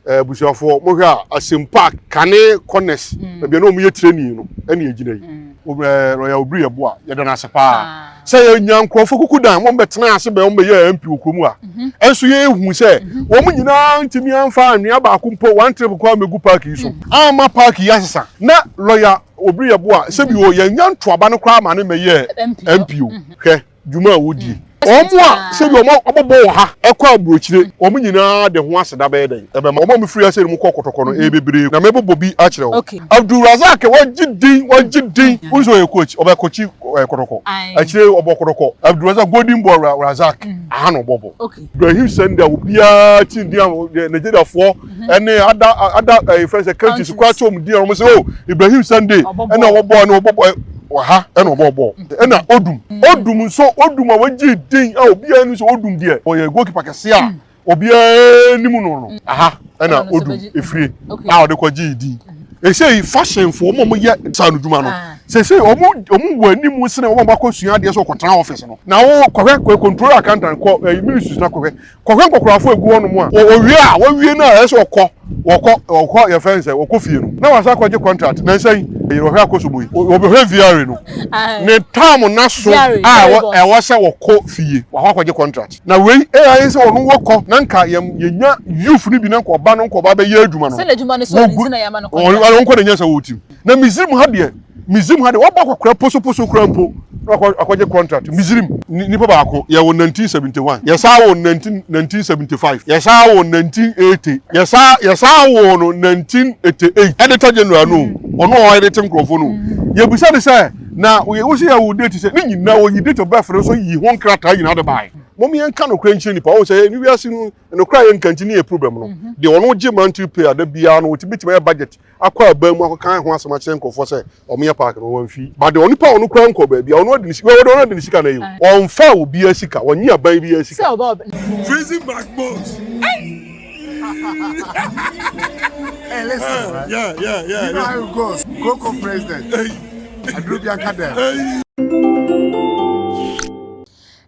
Abusuafoɔ, mohwɛ a, Asempa kane corners baabi a na wɔyɛ training no ɛna yɛgyina yi. Lawyer Obiri Yeboah, yɛda no ase paa sɛ yɛnya nkurɔfoɔ kuku dan wɔn bɛtena ase bɛ wɔn bɛyɛ MP wɔ kurom a, ɛnso yɛhu sɛ wɔn nyinaa ntumi amfa anwea baako mpo, one trip kɔ amegu park yi so ama park yi asesa. Na Lawyer Obiri Yeboah, sɛbi o, yɛnya ntoaba no koraa ma ne mɛyɛ MP o. Hwɛ dwuma a wodie. Wɔn a sɛbi wɔn abɔbɔ wɔ ha ɛkɔ aburokyire, wɔn nyinaa de ho aseda bɛyɛ dɛn ɛbɛma wɔn a wɔfiri ase no mu kɔ Kɔtɔkɔ no. Ɛyɛ bebree na mɛbobɔ bi akyerɛ wo. Abdul Razak, wɔgye din, wɔgye din. Wɔn nso ɔyɛ coach, ɔbɛ kɔkyi Kɔtɔkɔ akyire, ɔbɔ Kɔtɔkɔ. Abdul Razak, Golden Boy Razak, aha na ɔbɔ bɔ. Ibrahim Sanda, obiara ti din a Nigeriafoɔ ɛne ada ɛyɛ fɛn sɛ countries kɔ akyɛ wɔn din a wɔn sɛ, "Oh, Ibrahim Sunday ɛna ɔbɔ ɛna ɔbɔ bɔ wɔ ha, ɛna ɔbɔ bɔ." Ɛna Odum nso, Odum a wagye din a obiara nim sɛ Odum deɛ, ɔyɛ goalkeeper kɛse a obiara nim no, aha ɛna Odum efiri a ɔde kɔ gye din. Ese fashion fo, wɔn a wɔyɛ saa no dwuma no, sese wɔn wɔ anim sene wɔn a wɔakɔ sua adeɛ sɛ ɔkɔtena office no. Na wo kɔhwɛ kɔ control accountant, kɔ ɛyi ministries na kɔhwɛ nkɔkorafo egu hɔnom a wɔwie a wɔwie no a, ɛsɛ ɔkɔ wɔkɔ ɔkɔ yɛfrɛ no sɛ wɔkɔ fie no na wasa akɔgye contract. Na nsɛn ɛyɛ wɔhwɛ akɔsɔmɔ yi, wɔbɛhwɛ VRA no ne tam na so a ɛwɔ sɛ wɔkɔ fie, wakɔ akɔgye contract. Na wei ɛyɛ ayɛ sɛ ɔno wɔkɔ na nka yɛn yɛnya youth no bi na nkɔba no nkɔba bɛyɛ adwuma no. Sɛ n'adwuma no so ɔno nti na yɛama no contract. Ɔno nkɔ na nyɛ sɛ wɔ team na Misrim ha deɛ, Misrim ha deɛ, wɔbɔ akɔkora posoposo kora mpo na wakɔ akɔgye contract. Misrim nipa baako yɛwɔ 1971, yɛsaa wɔ 19 1975, yɛsaa wɔ 1980, yɛsaa wɔ no 1988. Editor general no, ɔno a ɔyɛ te nkurɔfoɔ no, yɛbusa ne sɛ na wosi yɛ wo date sɛ ne nyinaa wɔyi date of birth no so, yi ho nkrataa nyinaa de bae. Mɔm yɛnka nokorɛ nkyerɛ nipa wɔn sɛ ne wiase no nokorɛ a yɛnka nti ne yɛ problem no deɛ. Ɔno gye monthly pay ada biara no, wɔtumi bɛtumi ayɛ budget akɔ aban mu akɔka ho asɛm akyerɛ nkurɔfoɔ sɛ ɔmo yɛ park no. Wɔn fi ba deɛ, onipa a ɔno kura nkɔ baabi a ɔno adi ne sika, ɔno adi ne sika na yi o, ɔnfa obiara sika, ɔnye aban biara sika. Sɛ ɔba Freezing backbones. Hey, listen, right? Yeah. You know how it goes. Coco president. Adrubia Kadem.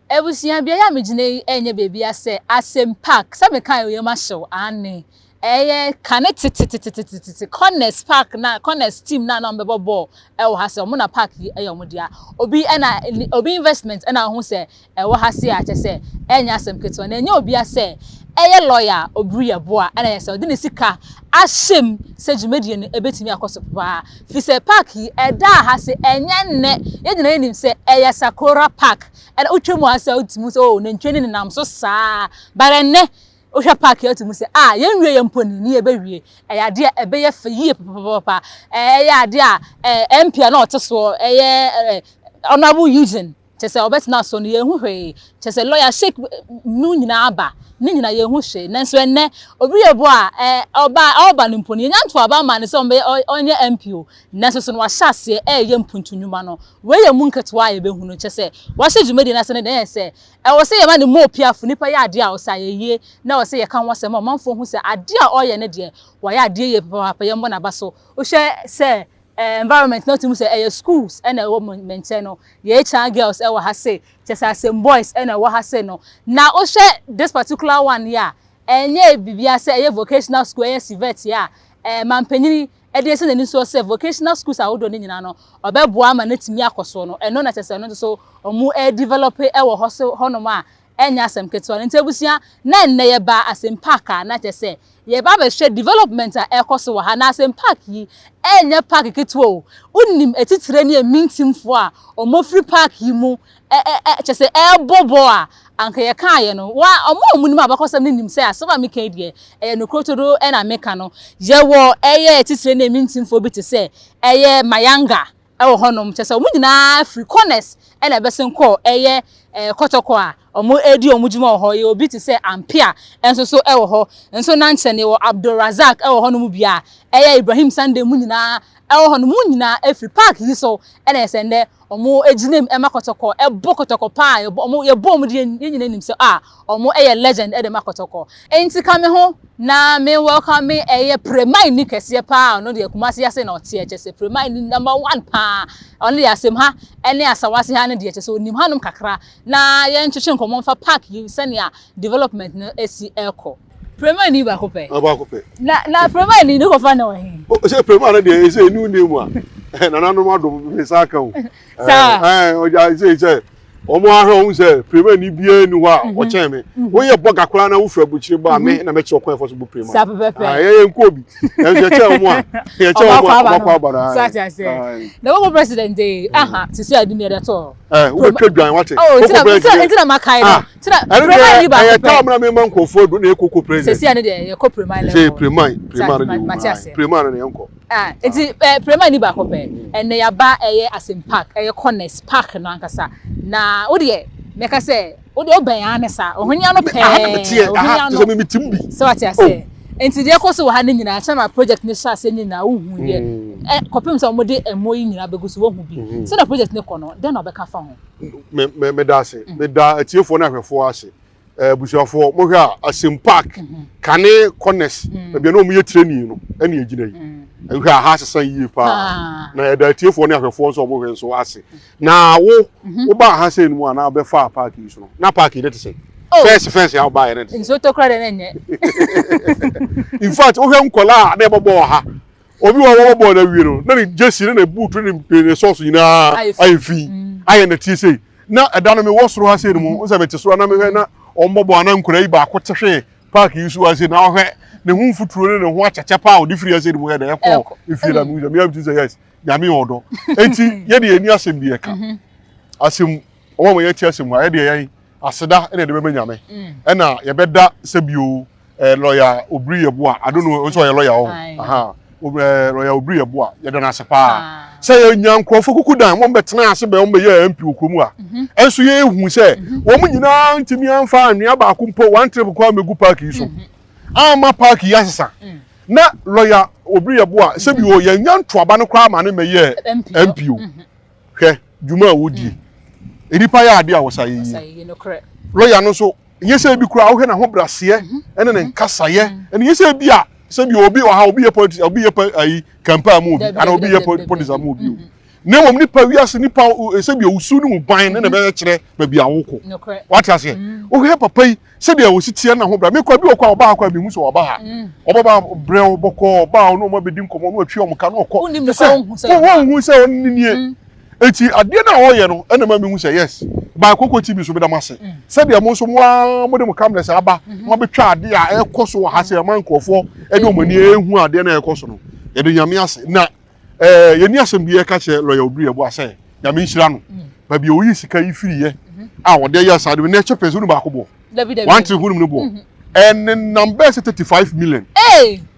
Ebusua, beaeɛ a megyina yi ɛnyɛ beebi asɛ Asɛm Park sɛ meka yɛ ma hyew ane. Ɛyɛ kane tetetetetete Corners Park na Corners team na ɔmo bɛbɔ bɔɔl ɛwɔ ha sɛ ɔmo na park yi ɛyɛ ɔmo dea. Obi ɛna obi investment ɛna ɔho sɛ ɛwɔ ha se a kyɛ sɛ ɛnyɛ asɛm ketewa na ɛnyɛ obi asɛ ɛyɛ Lawyer Obiri Yeboah ɛna yɛ sɛ ɔde ne sika ahyɛ mu sɛ dwumadie no ebetumi akɔ so paa, fi sɛ park yi ɛda ha se ɛnyɛ nnɛ. Yɛn nyinaa yɛnim sɛ ɛyɛ Sakora Park ɛna wotwa mu asɛ wotumi sɛ, oh, nantwie ne nenam so saa bara. Nnɛ wohwɛ park yi, wotumi sɛ, ah, yɛnwie yɛn mpo ni ne yɛbɛwie. Ɛyɛ adeɛ a ɛbɛyɛ fɛ yie papapapa. Ɛyɛ adeɛ a MP a na ɔte soɔ, ɛyɛ Honourable Eugene, kyɛ sɛ ɔbɛtena so no, yɛnhu hwee. Kyɛ sɛ lawyer Sheik mu nyinaa aba ne nyinaa, yɛnhu hwee. Nanso ɛnnɛ Obi yɛ bo a ɔba ɔba no mpo no, yɛnya nto aba ma ne sɛ ɔmbɛyɛ ɔnyɛ MP o, nanso so no wahyɛ aseɛ ɛyɛ mpuntu nnwuma no. Wei yɛ mu nketewa a yɛbɛhu no, kyɛ sɛ wahyɛ dwumadie no ase no deɛ, ɛyɛ sɛ ɛwɔ sɛ yɛma ne mo piafo nipa yɛ adeɛ a ɔsɛ ayɛyie na ɛwɔ sɛ yɛka ho asɛm a ɔmanfoɔ hu sɛ adeɛ a ɔyɛ no deɛ, wayɛ adeɛ yie papaapa. Yɛmmɔ n'aba so. Wohwɛ sɛ environment na wotumi sɛ ɛyɛ schools ɛna ɛwɔ me nkyɛn no, yɛyɛ girls ɛwɔ ha se, kyɛ sɛ Asɛm Boys ɛna ɛwɔ ha se no. Na wohwɛ this particular one yi a, ɛnyɛ biribiara sɛ ɛyɛ vocational school, ɛyɛ CIVET yi a mampanyini ɛde esi n'ani so sɛ vocational schools ahodoɔ no nyinaa no, ɔbɛboa ama no tumi akɔ soɔ no. Ɛno na kyerɛ sɛ ɛno nso so ɔmo ɛdevelop ɛwɔ hɔ so hɔnom a ɛnyɛ asɛm ketewa no. Nti abusua, na nnɛ yɛba Asɛm Park a na kyerɛ sɛ yɛba abɛhwɛ development a ɛkɔ so wɔ ha. Na Asɛm Park yi ɛnyɛ park ketewa o. Wonim etitire ne emintimfoɔ a ɔmo firi park yi mu ɛ ɛ ɛ kyerɛ sɛ ɛɛbɔ bɔɔl a anka yɛkaayɛ no wa. Ɔmo a ɔmo nim abakɔsɛm no nim sɛ asɛm a meka yi deɛ, ɛyɛ nokorɛ ɛna meka no. Yɛwɔ ɛyɛ etitire ne emintimfoɔ bi te sɛ ɛyɛ Mayanga ɛwɔ hɔnom, kyerɛ sɛ ɔmo nyinaa firi Corners ɛna ɛbɛsen kɔɔ ɛyɛ Kɔtɔkɔ a ɔmo edi ɔmo dwuma wɔ hɔ. Yɛ obi te sɛ Ampia ɛnso so ɛwɔ hɔ nso. Nankyɛn yɛwɔ Abdulrazak ɛwɔ hɔnom bi a ɛyɛ Ibrahim Sunday mu nyinaa ɛwɔ hɔ no. Mu nyinaa efiri park yi so ɛna ɛsɛ ndɛ ɔmo egyina mu ɛma Kɔtɔkɔ ɛbɔ Kɔtɔkɔ paa. Yɛbɔ ɔmo, yɛbɔ ɔmo deɛ, yɛn nyinaa nim sɛ a ɔmo ɛyɛ legend ɛde ma Kɔtɔkɔ. Nti ka me ho na me welcome me ɛyɛ Premai ni kɛseɛ paa. Ɔno deɛ, Kumasi ase na ɔteɛ, kyɛ sɛ Premai ni number one paa. Ɔno deɛ, Asɛm ha ɛne Asawase ha no deɛ, kyɛ sɛ onim hanom kakra na yɛntwetwe nkɔmɔ mfa park yi sɛnea development no esi ɛkɔ. Prema ni baako pɛ. Ah, baako pɛ. Na na prema ni ne kɔfa na wɔ he? O sɛ prema no deɛ ɛsɛ ɛni wo mu a nananom adom me nsa aka o. Saa. Ɛɛ ɔgya sɛ sɛ wɔn ahwɛ wɔn sɛ prema ni biara ni hɔ a mhm. ɔkyɛn me. Mhm. Woyɛ bɔga koraa na wofura abukyire ba me mhm. na mɛkyerɛ ɔkwan ɛfɔ so bu prema. Saa pɛpɛpɛ. Ah, yɛyɛ nkuo bi. Ɛnso yɛkyɛ wɔn a yɛkyɛ wɔn a wɔakɔ aba no. So ate aseɛ. Na wɔkɔ president de aha sisi adi mi ɛdɛ tɔ. Ɛɛ wobɛtwa dwan wate. Oh, nti na makae no. Ah. Ɛno deɛ ɛyɛ tam na mema nkurɔfoɔ adu na ɛkɔ kɔ president. Sɛsi ano deɛ yɛkɔ prema level. Sɛ prema prema no deɛ wɔ prema no deɛ yɛnkɔ. Ah, nti eh, prema ni baako pɛ. Ɛnɛ yaba ɛyɛ Asim Park, ɛyɛ Corners Park no ankasa. Na wo deɛ mɛka sɛ wo deɛ wobɛn ara ne saa. Ohoni ano pɛɛ. Ohoni ano. Sɛ metim bi. Sɛ wate aseɛ. Oh. Nti deɛ ɛkɔ so wɔ ha no nyinaa, kyɛn ma project no hyɛ aseɛ nyinaa wohu deɛ. Mm. Kɔpem sɛ wɔde ɛmo yi nyinaa bɛgu so wohu bi. Mm. Sɛdeɛ project no kɔ no, dɛn na wɔbɛka fa ho? Me me meda ase. Mm. Meda atiefoɔ ne ahwɛfoɔ ase. Eh, abusuafoɔ mohwɛ a Asim Park mhm. Kane Corners mm. baabi a na wɔyɛ training no ɛne ɛgyina yi. Mm. Nhwɛ a ha asesa yie paa. Ah. Na yɛda atiefoɔ ne ahwɛfoɔ nso a wɔhwɛ nso ase. Na wo mhm. wobaa ha sɛ no mu a na wobɛfaa park yi so no na park yi ne te sɛ oh. fɛs fɛs a wobaeɛ no te sɛ. Nsuo tɔ koraa deɛ na ɛnyɛ. In fact wohwɛ nkɔlaa a na ɛbɛbɔ wɔ ha Obi wɔ hɔ wɔbɔ bɔɔl no awie no, na ne jersey ne ne boot ne ne ne socks nyinaa ayɛ fi, mm. ayɛ nɛteɛ sei. Na ɛda no mewɔ soro ha sei no mu, sɛ mete soro na mehwɛ na wɔn bɔ bɔɔl na nkwadaa yi baako te hwee park yi so ha sei na ɔhwɛ ne ho mfuturo ne ne ho akyɛkyɛ paa ɔde firi ha sei no mu yɛ dɛ ɛkɔ efie na mi sɛ mi ti sɛ yes nyame yɛ ɔdɔ. Eti yɛ deɛ yɛni asɛm bi ɛka mhm. asɛm wɔn a wɔyɛ ti asɛm ha yɛ deɛ yɛn aseda ɛna yɛde bɛma nyame mm. ɛna yɛbɛda sɛ bio. eh, lawyer Obiri Yeboah I don't know nso ɔyɛ lawyer ɔ aha eh, lawyer Obiri Yeboah yɛda no ase paa ah. sɛ yɛnya nkurɔfoɔ kuku dan wɔn bɛtena ase bɛ wɔn bɛyɛ MP wɔ kurom a mhm. ɛnso yɛhu sɛ mhm. wɔn nyinaa ntumi amfa anwea baako mpo one trip kɔ amegu park yi so mhm. ama park yi asesa mm. na lawyer Obiri Yeboah sɛbi o yɛnya ntoaba no koraa ma ne mɛyɛ MP o hwɛ dwuma a wodie nnipa yɛ adeɛ a wɔsa yɛ yie lawyer no nso Nyɛ sɛ ebi koraa wohwɛ n'ahobrɛaseɛ mhm. ɛne ne nkasayɛ mhm. ɛne nyɛ sɛ ebi a sɛ bi obi ɔha obi yɛ politics obi yɛ ayi campaign mu obi ana obi yɛ politics mu obi o mhm. na mmom nipa wiase nipa sɛ bi owusu ne mu ban ne na bɛyɛ kyerɛ baabi a wokɔ wate aseɛ wohwɛ papa yi sɛdeɛ wɔsi teɛ n'ahobrɛ me kɔ bi wɔ kɔ a ɔbaa kɔ a mehu sɛ ɔba ha ɔbɛba brɛ bɔkɔ ɔbaa ɔne ɔmo abɛdi nkɔmɔ ɔno atwi ɔmo ka no ɔkɔ sɛ wɔnhu sɛ ɔne nie Eti adeɛ no a ɔyɛ no ɛna ɛma mehu sɛ yes by Koko TV so meda mo ase mm. sɛdeɛ mo nso mo ara mode mo cameras aba mm-hmm. mo abɛtwa adeɛ a ɛkɔ so wɔ ha sɛ ɛma nkurɔfoɔ ɛde wɔn ani ehu adeɛ no a ɛkɔ so no yɛde nyame ase na ɛɛ yɛni asɛm bi yɛka kyerɛ lɔya Obiri Yeboah sɛ nyame nhyira no mm. baabi a oyi sika yi firi yɛ mm-hmm. a wɔde ayɛ saa de na ɛkyɛ pɛn so no baako boɔ one trip wonim ne boɔ mhm. ɛnenam bɛyɛ sɛ 35 million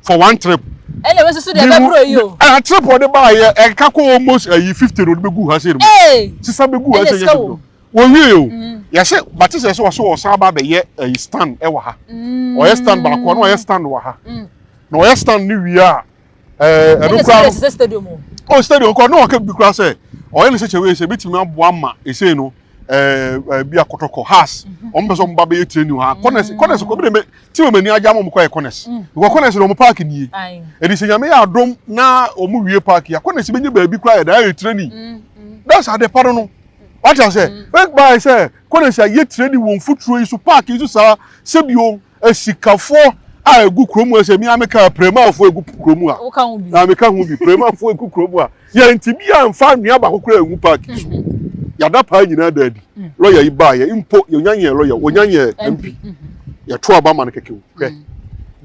for one trip. Ɛna wei soso deɛ ɛbɛboro yi o. Ɛna trip ɔde baayɛ ɛka kɔ almost ɛyi 50 na ɔde bɛgu ha sɛ ɛmu. Sisa bɛgu ha sɛ yɛ sɛ wɔwie o mm. yɛsɛ bate sɛ sɛ wɔsɛ wɔsan ba bɛyɛ ɛyi stand ɛwɔ ha mm. ɔyɛ stand baako na ɔyɛ stand wɔ ha mm. na ɔyɛ stand ne wie a ɛɛ ɛno koraa no stadium o oh stadium kɔ ne ɔka bi koraa sɛ ɔyɛ ne sɛ kyɛwee sɛ ebitumi aboa ma esei no ɛɛ ɛɛ bi akɔtɔkɔ house mhm. wɔn pɛ sɛ wɔn ba bɛyɛ training wɔ ha corners mm. corners kɔ bi de me ti wɔn ani agye ama wɔn kɔ yɛ corners mm. because corners na wɔn park nie ɛdi sɛ nyame yɛ adom na wɔn wie park ya corners bɛ nye baabi koraa yɛ da yɛ training mm, that's ade pa no no wate ase bɛɛ baa sɛ corners ayɛ training wɔn futuro yi so park yi so saa sɛbio. Asikafoɔ a egu kurom a sɛ mi ameka premafoɔ egu kurom a na meka ho bi premafoɔ egu kurom a yɛntumi amfa anwea baako koraa egu paaki so mhm. yada paa nyinaa da adi mm. lɔya yi baa yɛ mpo yɛnya nyɛ lɔya wɔnya nyɛ mp mhm. yɛto aba ma no kɛkɛ o hwɛ mm.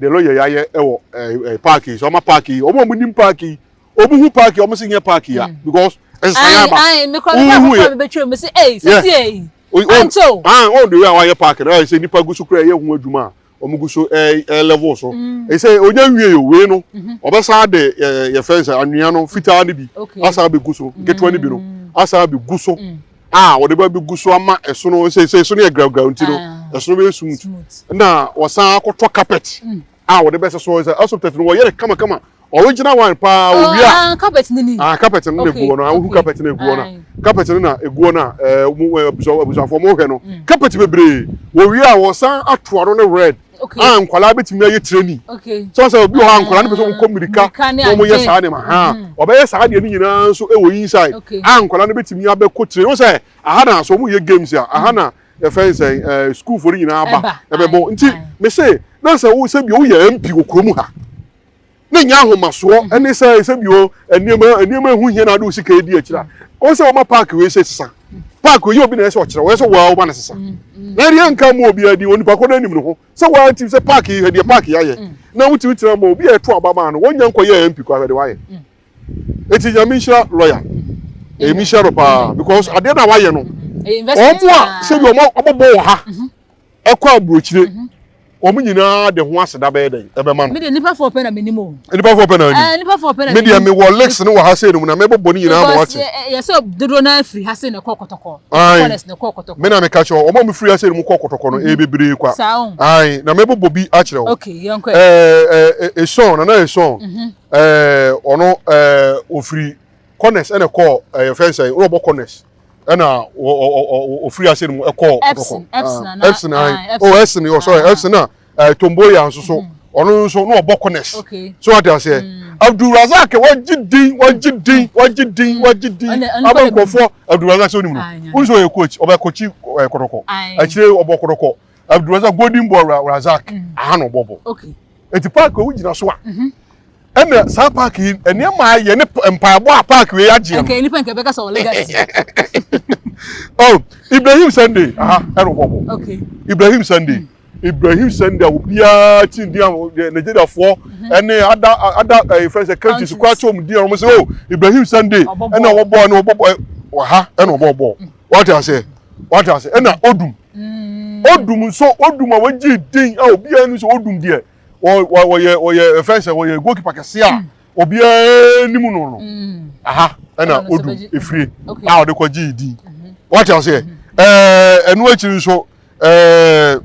de lɔya yi ayɛ ɛwɔ ɛɛ paaki yi so ɔma paaki yi ɔmo a ɔmo nim paaki yi ɔmo hu paaki ɔmo si nyɛ paaki ya mm. because ɛsesa yɛ aba wohu yɛ Ankyɛ o. Ah, wɔn de wei a wɔayɛ park no ayɛ sɛ nipa gu so kura ɛyɛ ho adwuma a wɔn gu so ɛɛ ɛɛ level so. Mm. Ɛsɛ onya nwie o wei no mhm. ɔbɛsan de ɛɛ yɛfɛ sɛ anwea no fitaa no bi asan abɛgu so nketewa no bi no mm. asan abɛgu so mm. a wɔde bɛ abɛgu so ama ɛso no sɛ sɛ ɛso no yɛ gragrao nti no ah. ɛso no bɛyɛ smooth na wɔsan akɔtɔ carpet a wɔde bɛsɛ so sɛ asoptɛt no wɔyɛ no kamakama original one paa oh, owia ah, carpet no ni ah carpet no na egu hɔ no ahohu carpet no egu hɔ no carpet no na egu hɔ no a ɛɛ mo abusuafoɔ mo hwɛ no mm. carpet bebree wɔwie a wɔsan ato ano ne red a nkwadaa betumi ayɛ training sɛ sɛ obi wɔ hɔ a nkwadaa no pɛ sɛ wɔn kɔ mirika na wɔn yɛ saa nneɛma ha mm. wɔbɛyɛ saa deɛ no nyinaa nso wɔ inside a nkwadaa no betumi abɛkɔ training wɔn sɛ aha na so wɔn yɛ games a aha na. yɛfrɛ no sɛn ɛɛ sukuufoɔ no nyinaa ba ɛbɛbɔ nti mese na sɛ wo sɛ bi woyɛ MP wɔ kurom ha na nya ahomasoɔ mhm. ɛne sɛ sɛ bi o nneɛma nneɛma ehu hia na ade osika edi akyire a wɔn sɛ wɔma paaki wei sɛ sesa paaki wei yɛ obi na ɛsɛ ɔkyerɛ wɔyɛ sɛ wɔn a wɔma no sesa mm, mm. na ɛdeɛ nka mu obi adi onipa kɔ n'anim ne ho sɛ wɔn ati sɛ paaki yi deɛ paaki yi ayɛ mm. na wotumi tena ma obi a ɛto aba maa no wɔn nya nkɔ yɛ MP kɔ ahwɛ de wayɛ. Eti Nyame nhyira lawyer. Ɛyɛ mi nhyira no paa because adeɛ na wayɛ no. Wɔn a sɛbi wɔn abɔbɔ wɔ ha ɛkɔ aburokyire wɔn nyinaa de ho aseda bɛyɛ dɛn ɛbɛma no. Mi de nipa fɔ pɛ na mi nim o. Nipa fɔ pɛ na nim. Ɛɛ nipa fɔ pɛ na mi nim. Mi deɛ mi wɔ lakes ne wɔ ha sei no mu na mɛ bɔbɔ ne nyinaa ma wate. Because yɛ sɛ dodoɔ naa firi ha sei na ɛkɔ kɔtɔkɔ. Ayi mi na mi ka kyerɛ wɔn a wɔn firi ha sei no mu kɔ kɔtɔkɔ no ɛyɛ bebree kwa. Ayi na mɛ bɔbɔ bi akyerɛ wɔn. Okay yɛn kɔ. Ɛɛ ɛɛ esɔn nana esɔn. Ɛɛ ɔno ɛɛ ofiri corners ɛna ɛkɔɔ ɛɛ fɛn sɛn ɔna ɔbɔ corners ɛna ɔ ɔ ɔ ofiri ase no mu ɛkɔɔ kɔtɔkɔ Epson ayi oh Epson yɛ sorry Epson na ɛɛ Tomboya nso so ɔno nso na ɔbɔ corners so wate aseɛ Abdulrazak wagye din wagye din wagye din wagye din aba nkurɔfoɔ Abdulrazak sɛ onim no wɔn nso ɔyɛ coach ɔbɛ coachi ɛɛ kɔtɔkɔ akyire ɔbɔ kɔtɔkɔ Abdulrazak golden boy Razak aha na ɔbɔ bɔ. Eti park owu gyina so a. Mhm. Ɛna saa park yi nneɛma ayɛ ne mpaebɔ a park wei agye no. Nka nipa nka bɛka sɛ wɔ legacy. Oh, Ibrahim Sunday aha ɛna ɔbɔ bɔ. Okay. Ibrahim Sunday. Mm. Ibrahim Sunday a obiara ti di a Nigeriafoɔ mhm. ɛne ada ada ɛyɛ fɛn sɛ countries kora ti wɔn di a wɔn sɛ oh Ibrahim Sunday ɛna ɔbɔ ɛna ɔbɔ bɔ ɔha ɛna ɔbɔ bɔ. Mm. Wate aseɛ wate aseɛ ɛna Odum. Mm. Odum nso Odum a wagye din a obiara nim sɛ Odum deɛ wɔyɛ wɔyɛ ɛfɛn sɛ wɔyɛ goalkeeper kɛse a mm. obiara nim no no mm. aha ɛna Odum efire a ɔde kɔ gye din mm-hmm. wate aseɛ mm-hmm. ɛɛ ɛno akyiri nso ɛɛ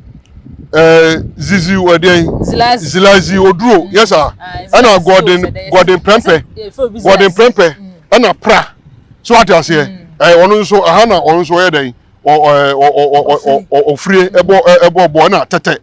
ɛɛ zizi wɔdeɛn zilazi oduro mm. yɛsa ɛna gɔden gɔden prɛmpɛ gɔden prɛmpɛ ɛna pra so wate aseɛ ɛɛ ɔno nso aha na ɔno nso ɔyɛ dɛn ɔfirie ɛbɔ ɛbɔ bɔ ɛna tɛtɛ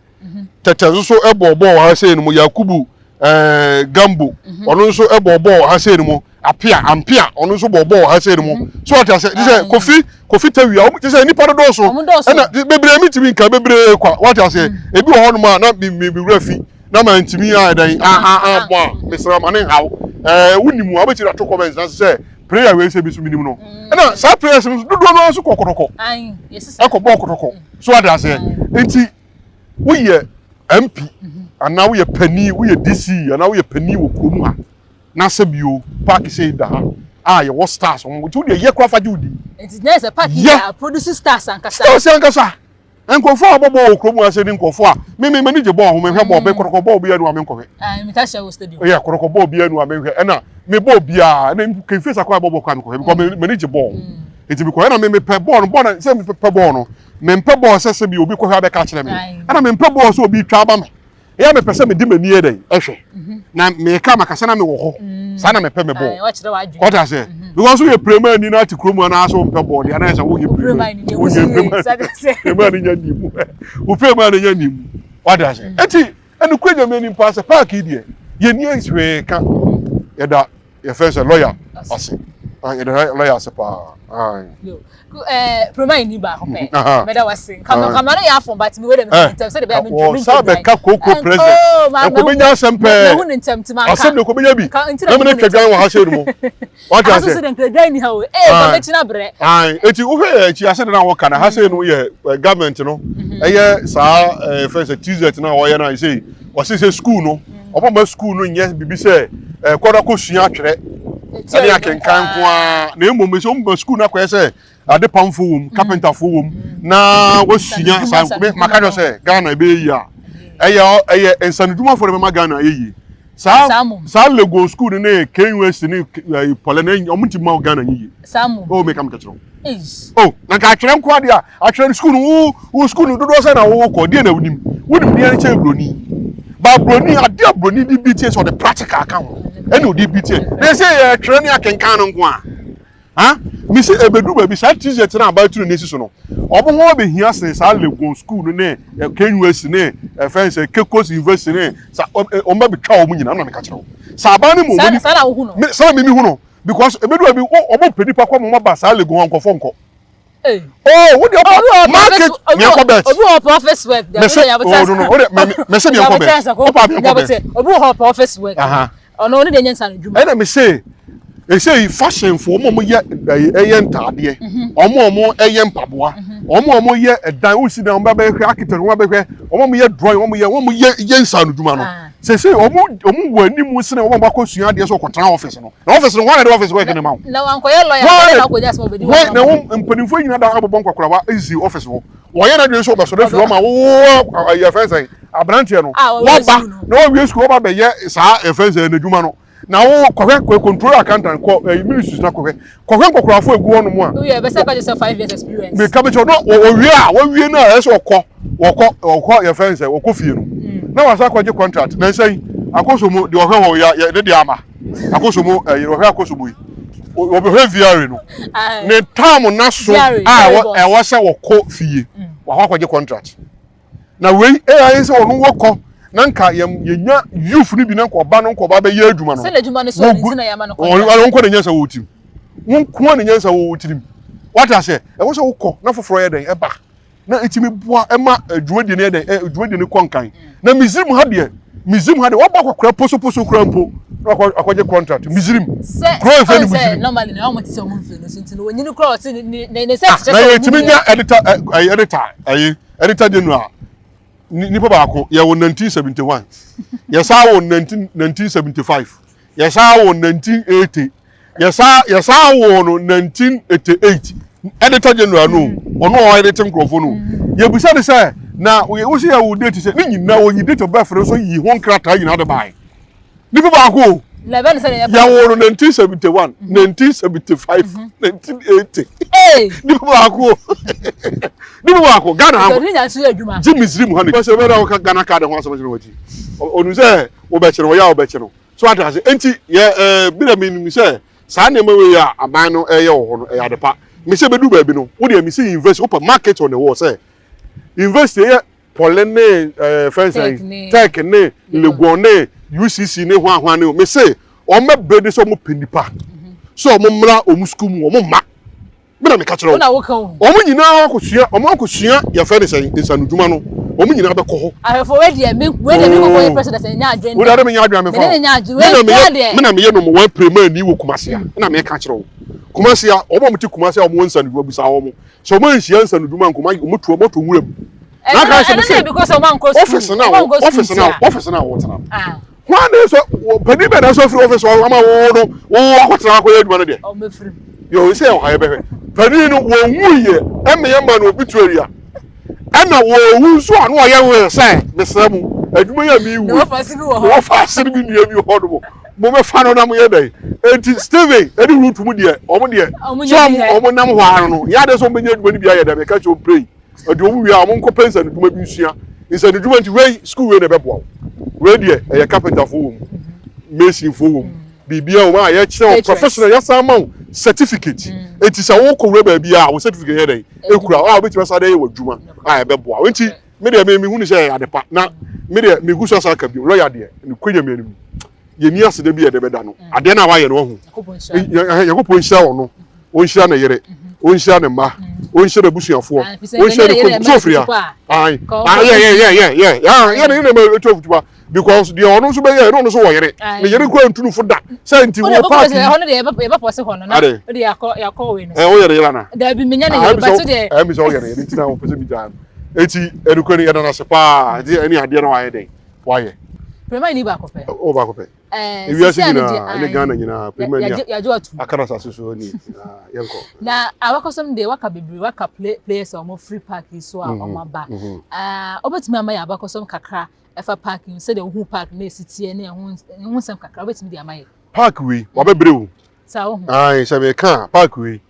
tɛtɛ nso ɛbɔ bɔ wɔ ha sei no mu yakubu ɛɛ gambo ɔno nso ɛbɔ bɔ wɔ ha sei no mu apia ampia ɔno nso bɔ bɔ wɔ ha sei no mu so ɔte ase te sɛ kofi kofi tawia ɔmo te sɛ nipa dodoɔ so ɛna bebree mi tumi nka bebree kwa wate ase ebi wɔ hɔnom a na mi mi mi wura fi na ma ntumi ayɛ dɛn a a a bɔ a mesrɛ ma ne nhaw ɛɛ wunim a wobɛtumi ato comments na sɛ prayer wei sɛ bi so minim no mm. ɛna saa prayers no dodoɔ no nso kɔ kɔtɔkɔ ɛkɔ bɔɔ kɔtɔkɔ mm. so ade aseɛ nti woyɛ mp mm-hmm. anaa woyɛ panin woyɛ dc anaa woyɛ panin wɔ kurom ha na sɛ bio park sɛ da ha a yɛwɔ stars wɔn nti wodeɛ yɛ kora fa gye wo din nti na yɛ sɛ park yi yɛ produce stars ankasa stars ankasa Nkurɔfoɔ a wɔbɔ bɔɔl wɔ kurom ha sɛ ne nkurɔfoɔ a me me m'ani gye bɔɔl ho mehwɛ bɔɔl me mm. kɔtɔkɔ bɔɔl biara nu a menkɔhwɛ. Yɛ kɔtɔkɔ bɔɔl biara nu a menhwɛ ɛna me bɔɔl biara ɛna kemfe sa kɔ a bɔɔl kɔ a mekɔhwɛ because mm. m'ani gye bɔɔl mm. nti mekɔhwɛ na me mepɛ bɔɔl no bɔɔl na sɛ mepɛ bɔɔl no mempɛ bɔɔl sɛ sɛ bi obi kɔhwɛ abɛka kyerɛ me ɛna mempɛ bɔɔl sɛ obi twa aba me ɛyɛ mepɛ sɛ mede m'ani yɛ dɛn ɛhwɛ mhm. na meka makasa na mewɔ hɔ mm. saa na mepɛ me bɔɔl ɔte aseɛ mhm. because woyɛ premani na ate kurom anaasɛ wompɛ bɔɔl deɛ anaasɛ woyɛ premani woyɛ premani nya ni mu wo premani nya ni mu wate aseɛ mm. eti ɛno kura nyame anim paa sɛ paaki deɛ yɛni hwee ka yɛda yɛfrɛ sɛ lɔya ase ah, yɛda lɔya ase paa proma ni baako pɛ mɛda wase kama no yɛ afɔ but mi wei dɛ mi ntɛm sɛ de bɛyɛ mi ntɛm wɔ sa bɛka koko president ɛkò bɛ nya asɛm pɛɛ asɛm de kò bɛ nya bi na mi ne twɛ dwan wɔ ha sɛ mu wate ase aso de nkɛ dwan ni ha o ee ba bɛ kyina brɛ eti wohwɛ yɛ akyi asɛ de na wɔka na ha sɛ no yɛ government no ɛyɛ saa ɛɛ fɛn sɛ tz na wɔyɛ na sɛ wɔsi sɛ school no Ɔmo mma sukuu no nyɛ biribi sɛ eh, kɔ na kɔsua atwerɛ ɛne akenkan nko ara na mmom sɛ ɔmo ma sukuu no akɔyɛ sɛ adepamfo wom mm. kapentafo wom mm. na wɔsua saa maka kyerɛ sɛ Ghana ɛbɛyɛ yie a ɛyɛ ɛyɛ nsanodwumafoɔ na bɛma Ghana ayɛ yie saa saa Legon school no ne KUST ne pɔlɛ ne ɔmo nti ma Ghana nyɛ yie o meka meka kyerɛ wo Oh, na nka atwerɛ nko adeɛ a atwerɛ no sukuu no wo wo sukuu no dodoɔ sɛ na wokɔ deɛ na wonim wonim deɛ no kyɛn buroni ba buroni adeɛ a buroni de bi tie sɛ ɔde practical ka ho ɛna ɔde bi tie na ɛsɛ yɛ twerɛ ne akenkan no nko a ha mesi ebedu baabi saa t-shirt na abaa turu ne si so no ɔmo ho abɛhia sen saa Legon school no ne KUST ne ɛfɛn sɛ Kekos University ne sa ɔmo bɛbɛtwa ɔmo nyinaa na meka kyerɛ wo saa abaa no mu ɔmo saa na wohu no saa na mimi hu no because ebedu baabi wɔn pɛ nipa kɔ wɔn aba saa Legon hɔ nkɔfɔ nkɔ. Oh, wo deɛ ɔpa market miɛnkɔ bet. Obi wɔ ɔpɛ office work. Mese oh no no, wo deɛ mese miɛnkɔ bet. Ɔpa miɛnkɔ bet. Obi wɔ hɔ ɔpɛ office work. Ɔno ɔno deɛ nyɛ nsa no dwuma. Ɛna mese ese yi fashion fo ɔmo ɔmo yɛ ɛyɛ ntaadeɛ, ɔmo ɔmo ɛyɛ mpaboa, ɔmo ɔmo yɛ ɛdan, wosi dan ɔmo bɛ bɛhwɛ architect ɔmo bɛhwɛ, ɔmo ɔmo yɛ drawing, ɔmo yɛ ɔmo yɛ yɛ nsa no dwuma no. Sese ɔmo ɔmo wɔ anim sene ɔmo ɔmo akɔ sua adeɛ sɛ ɔkɔtena office no. Na office no wɔn na de office work ne ma wo. Na wankɔyɛ lawyer Wɔn na akɔgya asɛm ɔbɛdi wɔn na wɔn mpanimfoɔ nyinaa da abobɔ nkwakorawa ezi office hɔ. Wɔyɛ n'adwene sɛ ɔbɛsɔre afiri hɔ ma wo ɛyɛ fɛn sɛn aberanteɛ no wɔba na wɔwie sukuu wɔba bɛyɛ saa ɛfɛn sɛn n'adwuma no. Na wo kɔhwɛ kɔ control accountant kɔ ɛyi ministries na kɔhwɛ kɔhwɛ nkɔkorafo egu hɔ nom a. Woyɛ bɛsɛ kɔgye sɛ 5 years experience. Meka bɛ kyerɛ no wɔwie a wɔwie no a ɛsɛ ɔkɔ wɔkɔ ɔkɔ yɛ fɛn sɛ wɔkɔ fie no na wɔasa akɔgye contract na nsɛn Akosombo deɛ ɔhwɛ hɔ yɛ ne deɛ ama Akosombo ɛyi ɔhwɛ Akosombo yi wɔbɛhwɛ VRA no ne tam na so a ɛwɔ sɛ wɔkɔ fie wɔakɔ akɔgye contract. Na wei ɛyɛ ayɛ sɛ ɔno wɔkɔ na nka yɛnya youth no bi na nka ɔba no nka ɔba bɛyɛ adwuma no. Sɛ n'adwuma no so ɔno nti na yɛama no contract. Ɔno nkɔ ne nyansa wɔ tirim. Wo nko ne nyansa wɔ tirim. Wate aseɛ? Ɛwɔ sɛ wokɔ na foforɔ yɛ dɛn ɛba na ɛtumi boa ɛma dwumadie no yɛ dɛn dwumadie no kɔ nkan. Na Misrim ha deɛ Misrim ha deɛ wɔbɔ akɔkora posoposo kora mpo na wakɔgye contract Misrim. Sɛ kuro sɛ efɛ no Misrim. Normally na wɔn ti sɛ wɔn mfiri no so nti no wɔnyini kora ɔte ne ne ne sɛ kyerɛ sɛ na yɛtumi nya editor ɛyɛ editor ɛyɛ editor general nipa baako yɛwɔ 1971, yɛsan wɔ 1975, yɛsan wɔ 1980, yɛsan wɔ no 1988. Editor general no ɔno a ɔyɛ te nkurɔfoɔ no yɛbusa ne sɛ na wosi yɛ wo date sɛ ne nyinaa wɔyi date of birth no so yi ho nkrataa nyinaa de bae. Nipa baako o, yɛwɔ no 1971, 1975, 1980. Nipa baako o, nipa baako Ghana ha gye Misiri mu ha ne sɛ wobɛda woka Ghana card ho asɛm kyerɛ wakyi ɔnu sɛ wobɛkyerɛ wɔyɛ a wobɛkyerɛ no so ate ase. Enti yɛ ɛɛ bi na menim sɛ saa nneɛma wei a aban no ɛyɛ wɔ hɔ no ɛyɛ ade pa. Mesɛ bɛdu baabi no wodeɛ mesɛ university wopɛ market on the wall sɛ university ɛyɛ Poly ne ɛɛ fɛn sɛn Tech ne Legon ne UCC ne hwan hwan ne mese wɔn bɛbrɛ de sɛ wɔn pɛ nipa sɛ wɔn mmra wɔn sukuu mu wɔn mma mi na meka kyerɛ wɔn wɔn nyinaa akosua wɔn akosua yɛfɛ ne sɛn nsanodwuma no wɔn nyinaa bɛkɔ hɔ. Ahwɛfo, wei deɛ mi wei deɛ mi kɔkɔ yɛ president nya adwene. Wo de mi nya adwene mi fa o. Mi na mi yɛ mi na mi yɛ no mo wɔn pirema ni wɔ Kumasi a ɛna mi ka kyerɛ wo Kumasi a wɔn a wɔn te Kumasi a wɔn wɔ nsanodwuma bisa wɔn sɛ wɔn anhyia nsanodwuma nkoma wɔn tu wɔn to nwura mu. Na aka sɛ sɛ office na office na office na wɔtena hwan na sɛ panin bɛn na sɛ ofiri office hɔ ama wo no wo akɔtena akɔyɛ adwuma no deɛ yɛ sɛ ɔha yɛbɛhwɛ panin no wɔn wu yɛ ɛmɛ yɛ ma no obituary a ɛna wɔn wu nso a na ɔyɛ wɛ sɛ mesrɛ mo adwuma yɛ mi wu wɔfa ase bi nua bi hɔ nom mo bɛfa no na mo yɛ dɛ. Eti Steven ɛne Ruth mu deɛ ɔmo deɛ sɛ ɔmo ɔmo nam hɔ ano no yɛ adeɛ sɛ ɔmo bɛnya adwuma no bi ayɛ dɛ. Mɛka kyerɛ ɔmo pray ɛdi ɔmo wie a ɔmo nkɔ pɛ nsanodwuma bi nsua nsanodwuma. Nti wei school wei na ɛbɛboa wo. Wei deɛ ɛyɛ carpenter fo wɔ mu, mason fo wɔ mu, biribiara wɔ mu a yɛkyerɛ wo professional, yɛsan ma wo certificate. Eti sɛ wokɔ wura baabi a wo certificate yɛ dɛ ekura a wobɛtumi asa de yɛ wɔ adwuma a ɛbɛboa wo. Nti me deɛ me mehu ne sɛ ɛyɛ ade pa. Na me deɛ megu so asa aka bio, lawyer deɛ ne kɔ nyame anim yɛni aseda bi a yɛde bɛda no adeɛ no a wayɛ no wahu. Nyankopɔn nhyira wɔ no, ɔnhyira ne yere, ɔnhyira ne mma, ɔnhyira n'abusuafoɔ, ɔnhyira ne kurom so ofiri ha ayi yɛ yɛ yɛ yɛ yɛ yɛ ne yere ma etu afutupa because deɛ ɔno nso bɛyɛ ɛno ɔno nso wɔ yere ne yere kura ntunu fo da sɛ nti wɔ paaki ade ɛ ɔyɛ ne yere ana ɛmi sɛ ɔyɛ ne yere nti na ɔpɛ sɛ mi gyaa no. Eti ɛnukuri yɛ nana se paa nti ɛne adeɛ na wayɛ dɛ wayɛ. Prema ni baako pɛ. O baako pɛ. Ewiase nyinaa ɛne Ghana nyinaa prema ni a aka na asase so ni yɛnkɔ. Na abakɔsɛm deɛ waka bebree, waka players a wɔn free park yi so a wɔn aba. Wobɛtumi ama yɛ abakɔsɛm kakra ɛfa park yi sɛdeɛ wohu park na esi teɛ ne ɛho ɛho nsɛm kakra wobɛtumi de ama yɛ? Park wei wabɛbrɛ o. Saa wohu. Ayi sɛ meka park wei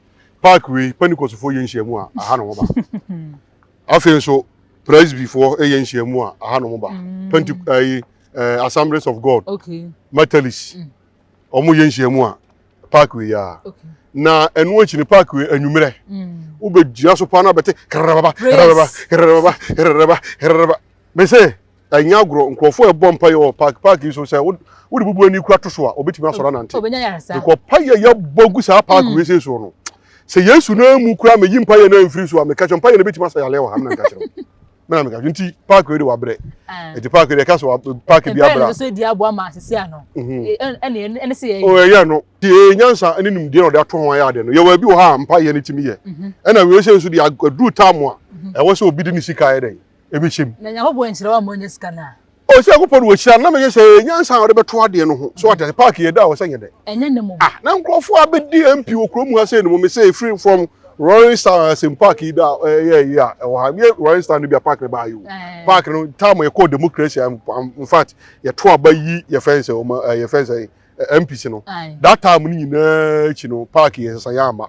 Pentecostfoɔ yɛ nhyiamu a aha na wɔba. Afei nso Presbyfoɔ yɛ nhyiamu a aha na wɔba. Pente ayi Assemblies of God, Methodist, wɔn yɛ nhyiamu a park wei a. Na ɛno akyi no park wei anwummerɛ wobɛgyina so paa na bɛte krababa krababa krababa krababa krababa. Mese ɛnyɛ agorɔ, nkurɔfoɔ a ɛbɔ mpa yɛ wɔ park yi so sɛ wode bubu ani kura to so a obɛtumi asɔre anante because pa yɛ yɛbɔ gu saa park wei sei soɔ no. Sɛ Yesu no amu koraa meyi mpaeɛ no amfiri so a, meka kyerɛ mpaeɛ no bɛtumi asa yareɛ wɔ ha, mena meka kyerɛ wo. Mena meka kyerɛ nti park wei de wabrɛ. Nti park wei de ɛka sɛ park bi abra. Mpaeɛ no nso di aboa ma asese ano. Ɛne ɛne sɛ yɛ. Oh ɛyɛ no. Ti ɛyɛ nyansa ne nimdeɛ na ɔde ato ho ayɛ adeɛ no. Yɛwɔ bi wɔ ha a mpaeɛ no tumi yɛ. Ɛna wei sɛ nso de aduru time a ɛwɔ sɛ obi de ne sika ayɛ dɛn ɛbɛhyɛ mu. Na Nyankopɔn nhyira wo ama ɔnya sika no a. O sɛ Nyankopɔn de wɔhyira no na meyɛ sɛ ɛyɛ nyansa a wɔde bɛto adeɛ no ho. So wate ase park yɛ da a wɔsɛ nyɛ dɛ. Ɛnyɛ ne mmom. Ah na nkurɔfoɔ a bɛdi MP wɔ kurom ha sei no mo me sɛ ɛfiri from Roaring Star asɛm park yi da ɛyɛ yi a ɛwɔ ha yɛ Roaring Star no bi a park no baa yi o. Park no time yɛkɔɔ democracy in fact yɛto aba yi yɛfɛn sɛ ɔma yɛfɛn sɛ MPs no that time no nyinaa akyi no park yɛ sesa yɛ ama.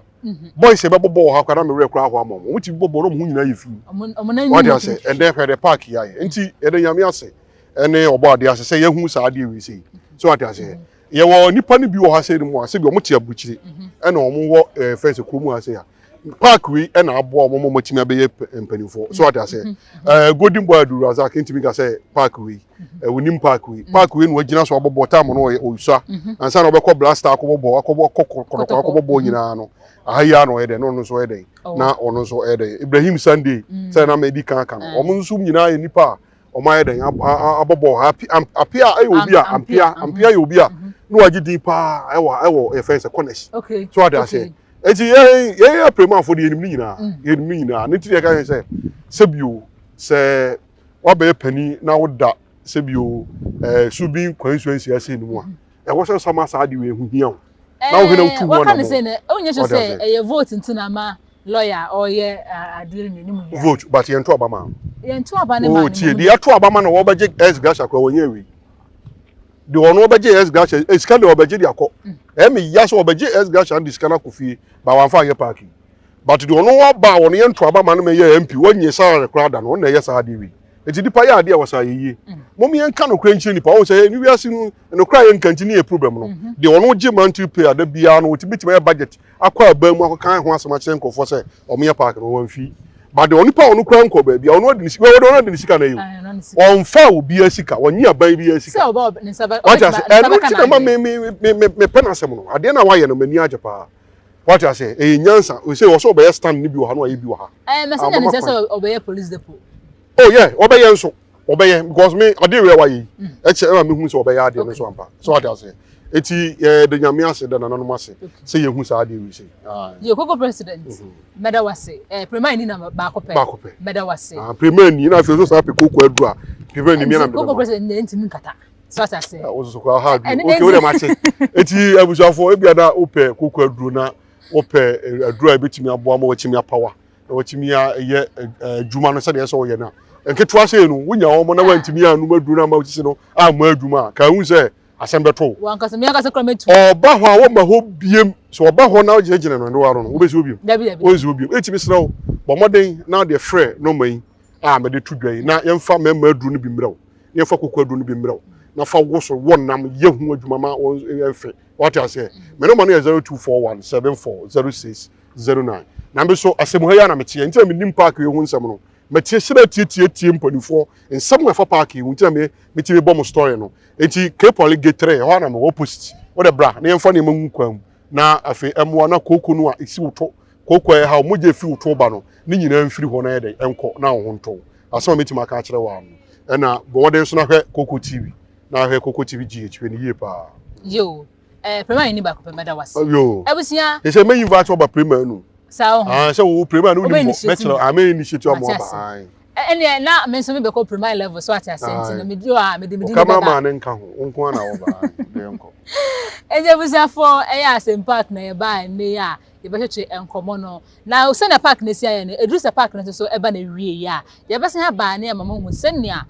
Boys yɛ bɛbɔ bɔɔl ha koraa na me werɛ koraa ho ama wɔn. Wɔn ti bɔ bɔɔl na wɔn ho nyinaa yɛ fi. Wate ase ɛnɛ hwɛ de park yɛ ayɛ. Nti yɛde Nyame ase ɛne ɔbɔ adeɛ ase sɛ yɛhu saa adeɛ wei sei. So wate ase yɛwɔ nipa no bi wɔ ha sei no mu a sɛbi wɔn te aburukyire ɛna wɔn wɔ ɛɛ fɛn sɛ kurom ha sei a park wei ɛna aboa wɔn ma wɔn atumi abɛyɛ mpanimfoɔ. So wate ase ɛɛ Golden Boy Abdul Razak ntumi ka sɛ park wei ɛwɔ park wei park wei na wagyina so abɔ bɔɔl time no ɔyɛ ɔsua ansa na ɔbɛkɔ blaster akɔbɔ bɔɔl akɔbɔ kɔkɔ kɔtɔkɔ akɔbɔ bɔɔl nyinaa no aha yi ara na ɔyɛ dɛ na ɔno nso ɔyɛ dɛ na ɔno nso ɔyɛ dɛ Ibrahim Sunday sɛ na mɛdi kan aka no wɔn nso nyinaa yɛ nipa a wɔn ayɛ dɛ abɔ bɔɔl apia ɛyɛ obi a ampia ampia yɛ obi a na wagye din paa ɛwɔ ɛwɔ yɛfrɛ sɛ corners so ade aseɛ eti yɛn yɛn yɛ apiremafo de yɛnim ne nyinaa yɛnim ne nyinaa ne ti yɛ ka yɛn sɛ sɛbio sɛ wabɛyɛ panin na woda sɛbio ɛɛ subin kwansuansi ase no mu a ɛwɔ sɛ nsɛm asa ade wei ho hia wo na wohwɛ na wotu ho anamɔ. Wɔka ne wonyɛ sure sɛ ɛyɛ vote nti na ama lawyer ɔyɛ adeɛ no ne mu yɛ. Vote but yɛnto aba ma. Yɛnto aba ne ma. Oh tie deɛ ɛto aba ma na wɔbɛgye S gratia koraa wɔnyɛ wei. Deɛ ɔno wɔbɛgye S gratia sika deɛ wɔbɛgye de akɔ. Ɛmi ya sɛ wɔbɛgye S gratia de sika no akɔ fie ba wɔamfa anyɛ parking. But deɛ ɔno aba a ɔno yɛ nto aba ma no ma ɛyɛ MP wɔnyɛ salary koraa da no ɔno na ɛyɛ saa adeɛ wei nti nipa yɛ adeɛ a wɔsa yɛ yie mm. mom yɛn ka nokorɛ nkyerɛ nipa wɔn sɛ ne wiase no nokorɛ a yɛn nka nti ne yɛ problem no mm-hmm. deɛ ɔno gye monthly pay ada biara no wɔtumi tumi ayɛ budget akɔ aban mu akɔka ho asɛm akyerɛ nkurɔfoɔ sɛ wɔn yɛ park no wɔn fi but deɛ onipa a ɔno kura nkɔ baabi a ɔno adi ne sika ɔno adi ne sika na yi o ɔnfa obiara sika wɔnye aban biara sika wate ase ɛno ti na ma me me me me me pɛ n'asɛm no adeɛ na wayɛ no m'ani agye paa. Wate aseɛ? Ɛyɛ nyansa. Ɔsɛ ɔsɛ ɔbɛyɛ stand no bi wɔ ha na wayɛ bi wɔ ha. Ɛɛ mɛsɛ nya ne sɛ sɛ ɔbɛyɛ police depot. Oh yeah, ɔbɛyɛ nso. Ɔbɛyɛ because me adeɛ wei a wayɛ yi. Ɛkyɛ ɛma mehu sɛ ɔbɛyɛ adeɛ no nso ampa. So wate aseɛ? Eti yɛda Nyame ase da nananom ase sɛ yɛhu saa adeɛ wei sei. Yo koko president mɛda wase. Eh prema ni na baako pɛ. Baako pɛ. Mɛda wase. Ah prema ni na afei so saa pɛ koko aduru a prema ni mia na mede bɛma. Koko president na ntimi nkata. So ate ase. Ah, wo soso koraa ha adwene. Okay, wo de mate. Eti abusuafo ebi ada wopɛ koko aduro na wopɛ eh, aduro a ebetumi aboa ma watumi apawa na watumi ayɛ eh, eh, adwuma no sɛdeɛ ɛsɛ ɔyɛ no a. Nketewa sei no, wonya wɔn na wantumi anum aduro no ama wosisi no ammɔ adwuma a, ka ehu sɛ asɛm bɛto wo. Wankasa mi ankasa kura mɛtu. Ɔba hɔ a wɔma hɔ biem. Sɛ ɔba hɔ na wogyinagyina no ɛno ano no, wobɛsi hɔ biem. Dabi dabi. Wonsi hɔ biem. Eti mesrɛ wo, bɔ mmɔden na deɛ frɛ nɔma yi a mede to dwa yi na yɛmfa mmarima aduro no bi mmerɛ wo. na yɛfa koko aduro no bi mmerɛ wo na fa wo so wɔ nam yɛ ho adwuma ma wɔn mfe wate aseɛ me nɔma no yɛ 0241 74 06 09 na me so asɛm ha yi a na meteɛ nti na menim park yi ho nsɛm no meteɛ hyɛ dɛ tietietie mpanimfoɔ nsɛm a ɛfa park yi ho nti na me metumi bɔ mo story no nti Cape Poly gate 3 ɛhɔ a na mewɔ opposite wode bra na yɛmfa nneɛma ngu kwan mu na afei ɛmmoa na kooko no a ɛsi wo to kooko a ɛha wo mogya ɛfiri wo to ba no ne nyinaa mfiri hɔ na yɛ dɛn ɛnkɔ na wo ho ntɔ wo Asɛm a mɛtumi aka akyerɛ wo ara no. Ɛna bɔ mmɔden nso na hwɛ Koko TV, na hwɛ Koko TV GH, hwɛ no yie paa. Yoo, eh, Prema ni baako pɛ, mɛda wase. Yoo. Abusua. Sɛ mɛ invite wo ba Prema no. Saa ho. Ah, sɛ wo Prema no wonim hɔ, mɛkyerɛ, ah, mɛ initiate wo ama waba. Aye. Ɛneɛ na me nso mebɛkɔ Prema level so ate ase nti no medi hɔ a mede medi ne bɛba. Cameraman ne nka ho, wo nko ara na wɔba. Aye, yɛnkɔ. Ɛnti abusuafoɔ, ɛyɛ Asɛm Park na yɛbaa ɛnnɛ yi a yɛbɛtwetwe nkɔmmɔ no. Na sɛnea park no asi ayɛ no, ɛduru sɛ park no nso so ba n'awiei a, yɛbɛsan aba na yɛama moahu sɛnea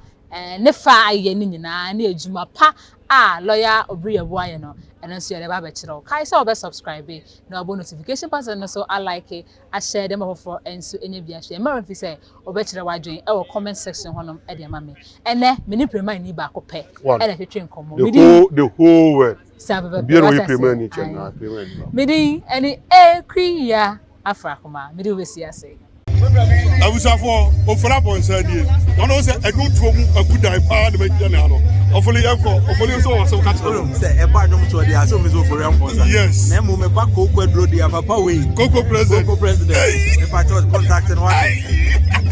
ne fa ayɛ no nyinaa ne adwuma pa a lɔya Obiri-Yeboah ayɛ no, ɛno nso yɛde ba abɛkyerɛ wo. Kae sɛ wobɛ subscribe na wabɔ notification button no so, alike, ahyɛ de ama foforɔ nso anya bi ahwɛ. Mma wo mfi sɛ wobɛkyerɛ w'adwene wɔ comment section hɔnom de ama me. Ɛnnɛ, me ne Premani baako pɛ na ɛtwetwe nkɔmmɔ. The whole, the whole world. Saa pɛpɛpɛ. Obiara Wate oyi ase? Premani kyɛn Ae. na Premani ba. Me din ne Akua Afrakoma. Mede wo bɛsi ase. Abusuafoɔ, Ofori Abɔnsa nie. Na ɔno sɛ ɛdwontoɔ mu agudan paa na magyina ne ha no. Ɔfoli yɛn kɔ. Ɔfoli nso wɔ sɛ ɔka kyerɛ. Sɛ ɛba adwom toɔ deɛ asɛ omi sɛ ofori ampɔnsa. Yes. Na mmom ɛba kooko aduro deɛ papa wei. Kooko president. Kooko president. Nipa kyɛw contact no wate.